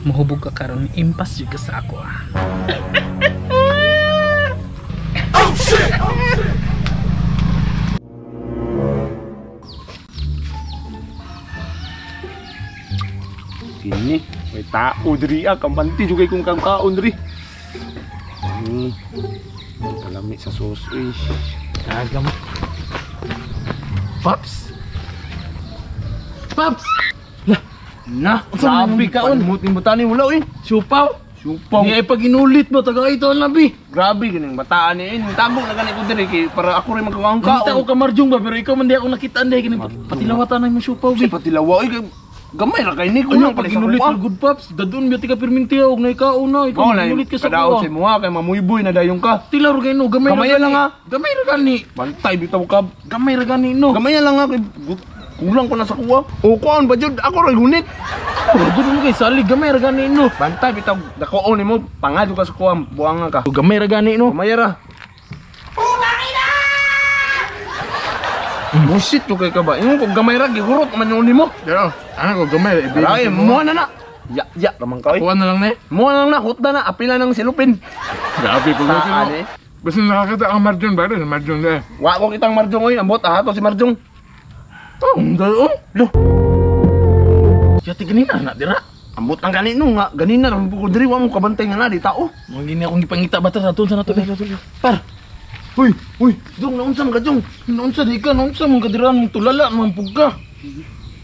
Muhubog ka karon, impas jud ka sa ako ah. Oh shit! Kini, may tao diri ah, kampanti jud kay kung kaon diri. Kalami sa sauce uy. Kagam. Paps. Paps. Lah, Na, grabe kaon. Mutin-mutani wala uy. Siupaw. Siupaw. Niya pag inulit mo taga ito ang labi. Grabe ganing bataan ni eh. Tabok na gani ko diri kay para ako rin magkaon kaon. Nakita ko ka Marjong ba pero ikaw man di ako nakita anday kini patilawatan na imong siupaw Si bi. patilawa uy kay gamay ra kay ni Ano kulang pag pala sa inulit kuha. na good paps, dadun biya tika pirmintiya og naikaon na ikaw Mao na inulit ka sa kadaot kuha. sa imuha kay mamuyboy na dayon ka. Tilaw ra kay no, gamay ra Gamay gani. lang, ah. Gamay ra gani. Bantay bitaw ka. Gamay ra gani no. Gamay lang nga kay kulang ko na sa kuha. O kuan ba jud ako ra gunit. Pero mo kay salig gamay ra gani no. Bantay bitaw dakoon nimo pangado ka sa kuha buanga ka. Gamay ra gani no. Gamay ra. Busit to kay ka ba? Ingon ko gamay ra gihurot man yun nimo. Yo, ano ko gamay ibigay. Ay, mo na na. Ya, ya ramang ka oy. Kuha na lang na eh. Mo na lang na hutda na apila nang silupin. Grabe pag Taan eh. Basta nakakita ang Marjon ba rin? Marjon eh. Wa ko kitang Marjong oy, ambot ah to si Marjong. Oh, oh. Lo, Yati ganina na dira. ambot ang ganino nga, ganina ra ko diri wa mo kabantay nga na di tao. Mga gini akong gipangita ba ta sa nato. Par, Uy, uy, dong naunsa man ka dong? naunsa di ka, naunsa mong kadiran mong tulala, mong pugka.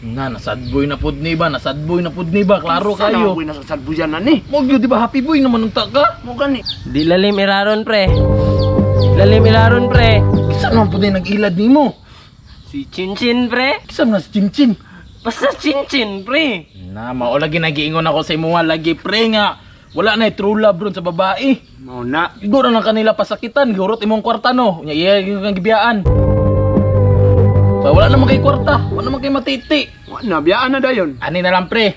Na, nasad boy na pud ni ba, nasad boy na pud ni ba, klaro kayo. Sana boy nasa salbuyan na ni. Mo gyud di ba happy boy naman unta ka? Mo gani. Di lalim iraron pre. Lalim iraron pre. Kisa naman pud ni nag-ilad nimo. Si Chinchin pre. Kisa man na si Chinchin. Basta Chinchin pre. Na, mao lagi nagiingon ako sa imuha lagi pre nga. Wala na true love ron sa babae. Mao na. Iguro na kanila pasakitan, gihurot imong kwarta no. Nya iya yung kang gibiyaan. Ba, wala naman kay kwarta, wala naman kay matiti. Wa na biyaan na dayon. Ani na lang pre.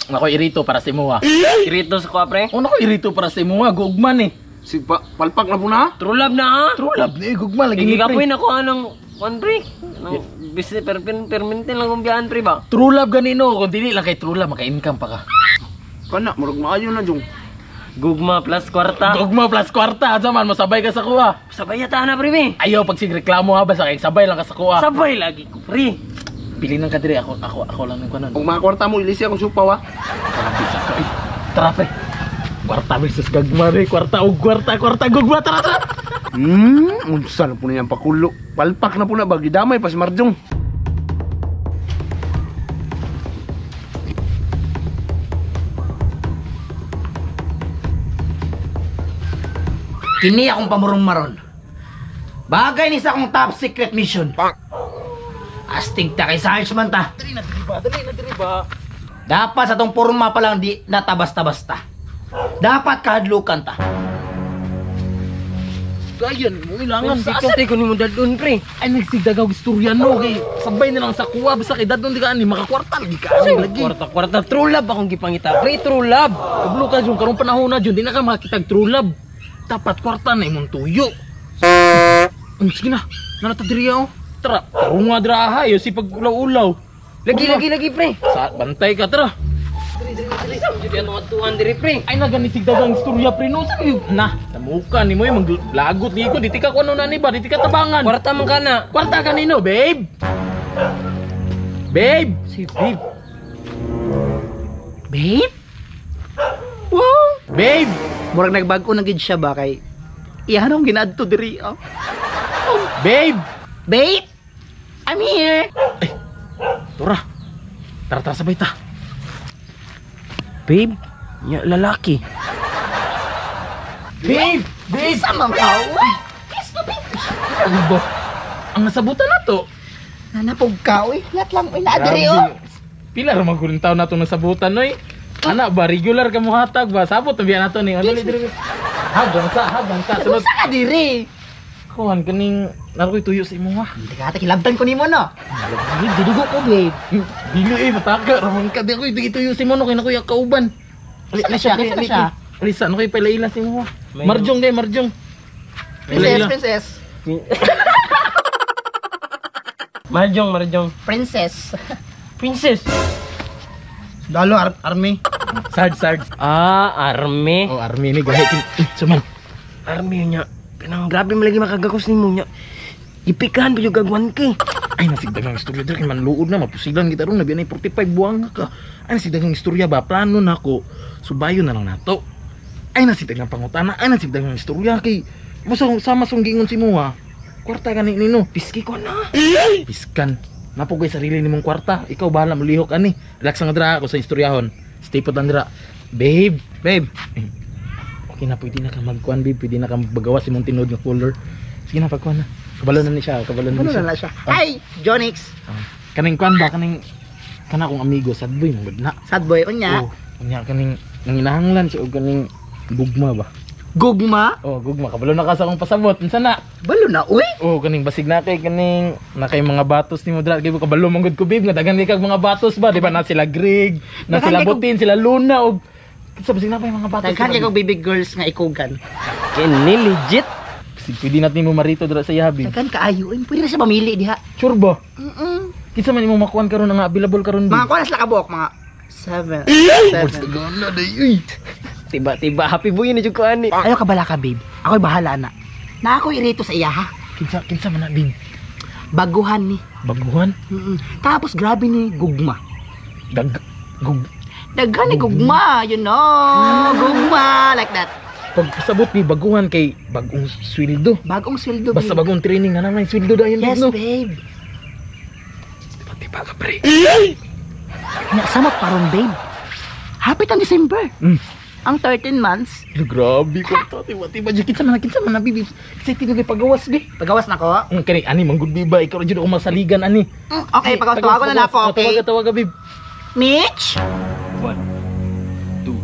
Nako irito para sa imuha. Irito sa kuha pre. O nako irito para sa imuha, gugman eh. Sig pa, palpak na po na. True love na ha. True love ni gugma lagi ni pre. Gigikapoy na ko anong one pre. Anong business permintin lang kung biyaan pre ba? True love ganino, kung dili lang kay true love maka-income pa ka. Kana murag maayo na jong. Gugma plus kwarta. Gugma plus kwarta, asa man masabay ka sa kuha. Sabay yata na pre me. Ayaw pag sig reklamo ha basta kay sabay lang ka sa kuha. Sabay lagi ko pre. Pili nang kadiri ako ako ako lang ng kanon. Kung mga kwarta mo ilisi akong supaw ha. Grabe sa ka. Tara pre. Kwarta versus gagma re, kwarta og kwarta, kwarta gugma tara tara. Unsa na po niyang pakulo. Palpak na po na bagi damay pa si Marjong. Kini akong pamurong maron. Bagay ni sa akong top secret mission. Astig ta kay Sarge man ta. Dali na diri ba? Dali na diri ba? Dapat sa tong porma pa lang di natabasta-basta. Dapat kahadlukan ta. Gayan mo ilangan di ka. Asa di ko nimo dadun pre. Ay nagsigdagaw istorya no kay sabay na lang sa kuha basta kay dadon di ka ani makakwarta lagi ka ani lagi. Kwarta kwarta true love akong gipangita pre, true love. Kablo ka jung karong panahon na jung di na ka makakitag true love. Dapat kwarta na imong tuyo. Sige na, nanata diri oh. Tara, tarunga dira ha, yo si pag-ulaw-ulaw. Lagi lagi lagi pre. Sa bantay ka tara. Jud atong atuan diri pre. Ay naganisig dagang istorya pre no sa na. Namuka nimo yung maglagot ni ko di tika ko ano na ni ba, di tika tabangan. Kwarta man kana. Kwarta kanino, babe? Babe! Si babe. Babe? Wow! Babe! Murag nagbago na gid siya ba kay iyan akong ginaadto diri oh. Babe! Babe? I'm here. Ay, tura. Tara, tara, sabay ta. Babe, nya lalaki. Babe! Babe! Sa man ka? Uy, Ano ba? Ang nasabutan na to. Nanapog ka uy. Lat lang uy na diri oh. Pila ra man kuring taon na itong nasabutan oy. Ana ba regular ka mo hatag ba? Sabot na biya nato ni. Ano diri? Hagang sa, hagang sa. Sunod. Sa ka diri? Kuan kaning naroy tuyo sa imo ha. Hindi ka ata kilabtan ko nimo no. Gidugo ko babe. Dili eh mataka ra man ka di ako ituyo sa imo no kay nakuya kauban. Saan na siya? Saan na siya? Alisa, ano kayo palaila sa imo ha? Marjong day, marjong. Princess, princess. Marjong, marjong. Princess. Princess. Dalo army. Sarge, Sarge. Ah, army. Oh, army ni gahi. Suman. Army niya. Kanang grabe man lagi makagakos nimo niya. Ipikahan pa yung kag 1K. Ay, nasigdagang istorya dira kay manluod na mapusilan kita ron nabi na 45 buwang ka. Ay, nasigdagang istorya ba plano nako. Subayo na lang nato. Ay, nasigdagang pangutana. Ay, nasigdagang istorya kay basta sama song giingon si mo ha. Kwarta gani nino. Piski ko na. Piskan. Napugay sarili nimong kwarta. Ikaw bahala molihok ani. Relax nga dira ako sa istoryahon. Stay put lang dira. Babe, Babe, okay na pwede na ka magkuan babe, pwede na ka magawas imong tinuod nga color. Sige na pagkuan na. Kabalo na ni siya, kabalo na ano ni siya. na siya? Hi, Jonix. Ah, kaning kuan ba kaning kana akong amigo sad boy mangud na. Sad boy unya. Oh, unya kaning nanginahanglan siya og kaning gugma ba. Gugma. Oh, gugma kabalo na ka sa akong pasabot. Unsa na? Balo na uy. Oh, kaning basig na kay kaning na kay mga batos nimo dra kay kabalo manggod ko babe nga daghan kay kag mga batos ba, di ba na sila Greg, na Daghan sila kay kog- Butin, sila Luna og sa basig na pa yung mga batos. Daghan dira, kay kog baby girls nga ikugan. Kini legit. Basig pwede natin mo marito dra sa iya babe. Daghan kaayo uy. Pwede na siya mamili diha. Sure ba? Mm. Kinsa man imong makuan karon nga available karon Mga babe? kuan sila kabuok mga 7. 7. Gana day uy. Tiba-tiba happy boy ni jud ko ani. Ayaw ka bala ka babe. Ako'y bahala na. Na ako'y irito sa iya ha. Kinsa kinsa man na babe? Baguhan ni. Baguhan? Mm-mm. Tapos grabe ni gugma. Dag gug Daghan ni gugma, you know. Gugma like that. pagpasabot ni baguhan kay bagong sweldo. Bagong sweldo. Basta babe. bagong training na naman sweldo dayon Yes, no. babe. Tiba ka pre. Nya sama paron babe. Hapit ang December. Mm. Ang 13 months. Grabe ko to tiba tiba jud kinsa man na babe. Excited kay pagawas be. Pagawas na ko. Ang kani ani manggud ba ikaw ra jud ako masaligan ani. Okay, pagawas tawagan na nako, okay? Tawaga tawaga babe. Mitch? 1 2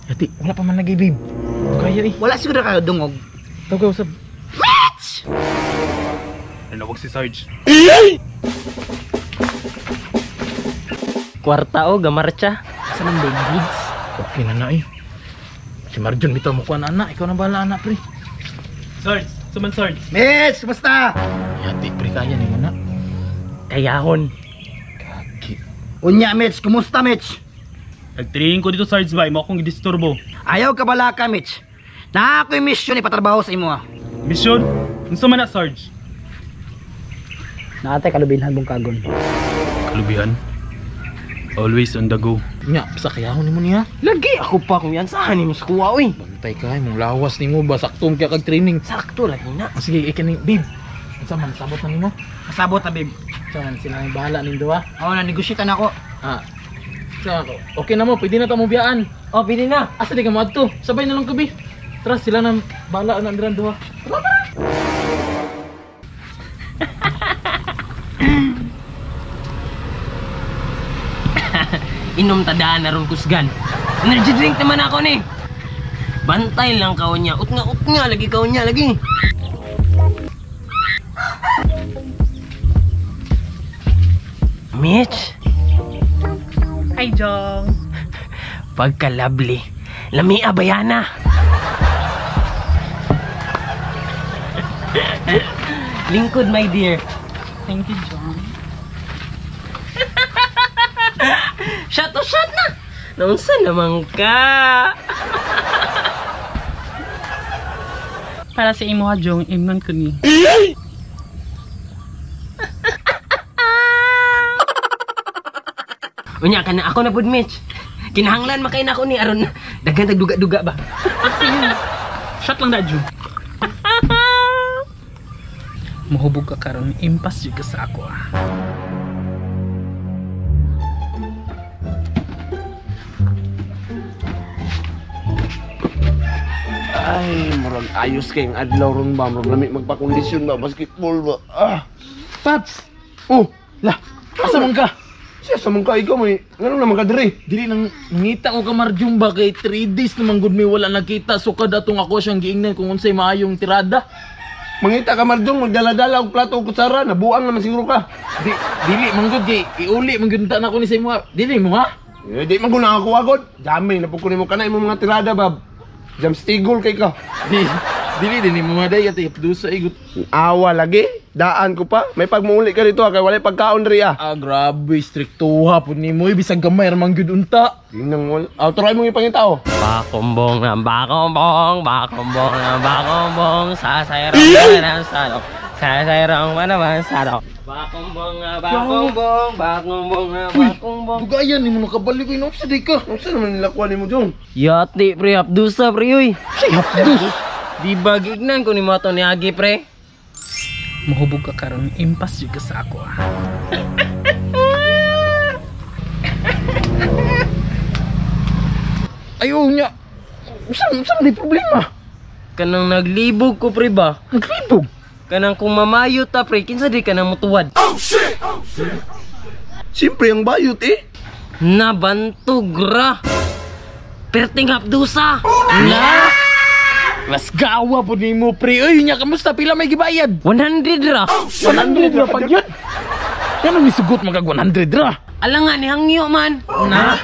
Ati, wala pa man lagi babe. Kaya eh. Wala siguro kayo dungog. Tawag usab. Mitch! Nanawag si Sarge. Kwarta o gamarcha. Sa nang babe needs. Okay na na eh. Si Marjon bitaw mo kuan ana, ikaw na bahala ana pre. Sarge, suman Sarge. Mitch, kumusta? Yati pre kaya ni mo na. Kayahon. Kaki. Unya, Mitch, kumusta, Mitch? Nagtrain ko dito Sarge ba, mo akong gidisturbo. Ayaw ka bala ka, Mitch. Na ako'y mission ipatrabaho sa imo. ah. Mission? Unsa man na Sarge? Naatay kalubilhan mong kagon. Kalubihan. Always on the go. Nya, sa kayahon nimo niya. Lagi ako pa kung yan saan ni mas kuha oy. Bantay ka imong lawas nimo ba saktong kay kag training. Sakto lagi na. Ah, sige, ikaw ni babe. Unsa man sabot na nimo? Masabot na, babe. Unsa man sila ang bahala ning duha? Oo, na negosyate na ako. Ah. Sa ako. Okay na mo, pwede na ta mo biyaan. Oh, pili na. Asa di ka moadto? Sabay na lang ko bi. Tara sila na bahala na ang duha. Inom tadaan na ron kusgan. Energy drink naman ako ni. Bantay lang kaon niya. Utnga-utnga lagi kaon niya lagi. Mitch, Hi Jong. pagka-lovely. Lamia bayana. Lingkod, my dear. Thank you Jong. Shot to shot na. Naunsa naman ka? Para sa imo ha Jong, imnon ko ni. Unya ka na ako na pud Mitch. Kinahanglan makain ako ni aron daghan tag duga-duga ba. Shot lang na Jong. Mahubog ka karon, impas jud ka sa ako ah. Ay, murag ayos kay ang adlaw ron ba? Murag lami magpakondisyon ba? Basketball ba? Ah! Paps, Oh! lah, asa man ka? Siya sa mong ka ikaw may ngano naman ka diri? Dili nang nangita ko ka Marjun ba kay 3 days naman gud may wala nakita sukad atong ako siyang giingnan kung unsay maayong tirada. Mangita ka Marjong, magdala-dala og plato og kutsara, nabuang naman siguro ka. Di dili man gud kay iuli man gud ta na ko ni sa imo. Dili mo ha? Eh, di man ko nakakuha god. Dami na po ko nimo kana imong mga tirada bab. Jam stigol kay ka. Di Dili din ni mga day ati dusa igot. Awa lagi. Daan ko pa. May pagmuuli ka dito ah, kay walay pagkaon diri ah. Ah, grabe striktuha pud nimo eh, bisag gamay ra man gyud unta. Tingnan mo. Ah, turay mong ipangitao. Bakumbong na bakumbong, bakumbong na bakumbong, sasayrong na sarong, sasayrong na naman sarong. Bakumbong na bakumbong, bakumbong na bakumbong. Dugayan nimo nakabalik ko sa day ka. Unsa naman nilakuan nimo, Jong? Yati pre, hapdusa pre uy. Say hapdos. Di ba gignan ko ni mo ni Agi pre? Mahubog ka karon, impas jud ka sa ako ah. Ayo nya. Unsa unsa man problema? Kanang naglibog ko pre ba? Naglibog. Kanang kung mamayo ta pre, kinsa di ka nang mutuwad? Siyempre ang bayot eh. Nabantog ra. Perting hapdusa. Na! Mas gawa po nimo pre. Uy, nya kamusta pila may gibayad? 100 ra. 100 ra pag yun. Yan ang misugot magkag 100 ra. Alangan ni hangyo man. Na!